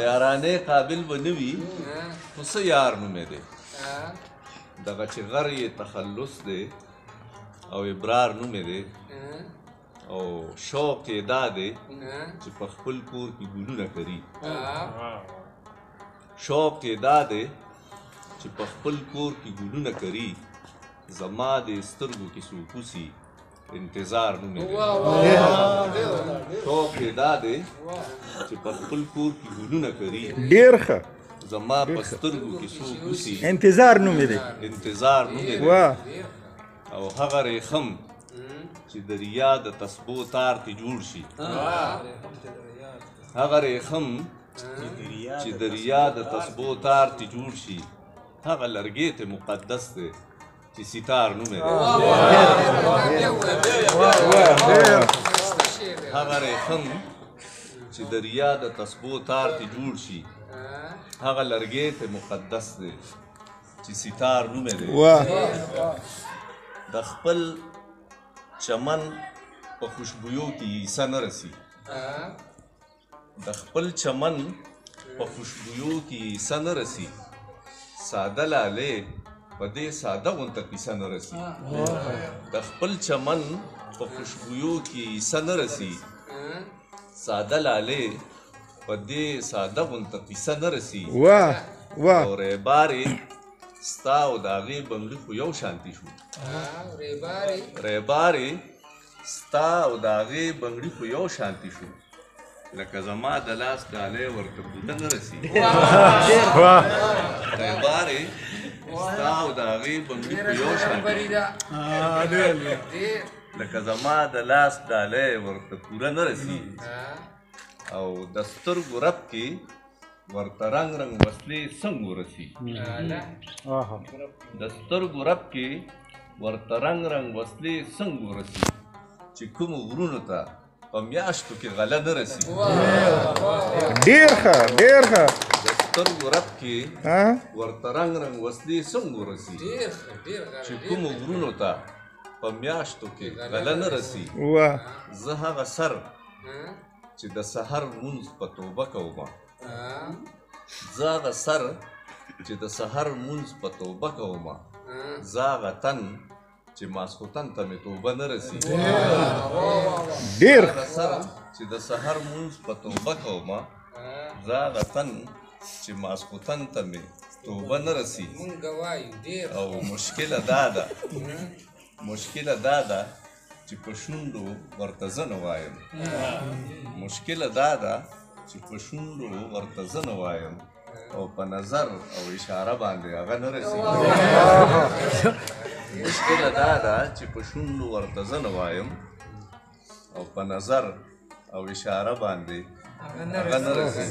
یارانې قابل به نه وي، خو څه یار نومې دی. دغه چې غر یې تخلص دی او ابرار نومې دی، او شوق یې دا دی چې په خپل کور کې ګلونه کري. شوق یې دا دی چې په خپل کور کې ګلونه کري، زما د سترګو کې څوک اوسي انتظار نومې دی. شوق یې دا دی چې په خپل کور کې ګلونه کري، ډېر ښه، زما په سترګو کې څوک اوسي انتظار نومې دی، انتظار نومې دی. او هغه ریخم چې د ریا د تسبو تار ته جوړ شي، هغه ریخم چې د ریا د تسبو تار ته جوړ شي، هغه لرګی ته مقدس دی چې ستار نومې دی. هغه ریخم چې د ریا د تسبو تار ته جوړ شي، هغه لرګی ته مقدس دی چې ستار نومې دی. د خپل چمن په خوشبویو کې عیسی نه رسی، د خپل چمن په خوشبویو کې عیسی نه رسی، ساده لالی په دې ساده غونته کیسه نه رسی. د خپل چمن په خوشبویو کې عیسی نه رسی، ساده لالی په دې ساده غونته کیسه نه رسی. او ریبارې ستا او د هغې بنګړي خو یو شانتي شو، ریبارې ستا او د هغې بنګړي خو یو شانتي شو، لکه زما د لاس ډالۍ ورته پوره نه رسي. ریبارې ستا او د هغې بنګړي خو یو شانتي شو، لکه زما د لاس ډالۍ ورته پوره نه رسي. او د سترګو رپ کې ورته رنګ رنګ وسلې څنګه ورسي، د سترګو رپ کې ورته رنګ رنګ وسلې څنګه ورسي، چې کومو غرونو ته په میاشتو کې غله نه رسي. ډېر ښه، ډېر ښه. د سترګو رپ کې ورته رنګ رنګ وسلې څنګه ورسي، چې کومو غرونو ته په میاشتو کې غله نه رسي. زه هغه سر چې د سحر لمونځ په توبه کوم، زه هغه سر چې د سحر لمونځ په توبه کوم، زه هغه تن چې ماسخوتن ته مې توبه نه رسي. ډېر هغه سر چې د سحر لمونځ په توبه کوم، زه هغه تن چې ماسخوتن ته مې توبه نه رسي. او مشکله دا ده، مشکله دا ده چې په شونډو ورته زه نه وایم، مشکله دا ده چې په شونډو ورته زه نه وایم، او په نظر او اشاره باندې هغه نه رسي. مشکله دا ده چې په شونډو ورته زه نه وایم، او په نظر او اشاره باندې هغه نه رسي.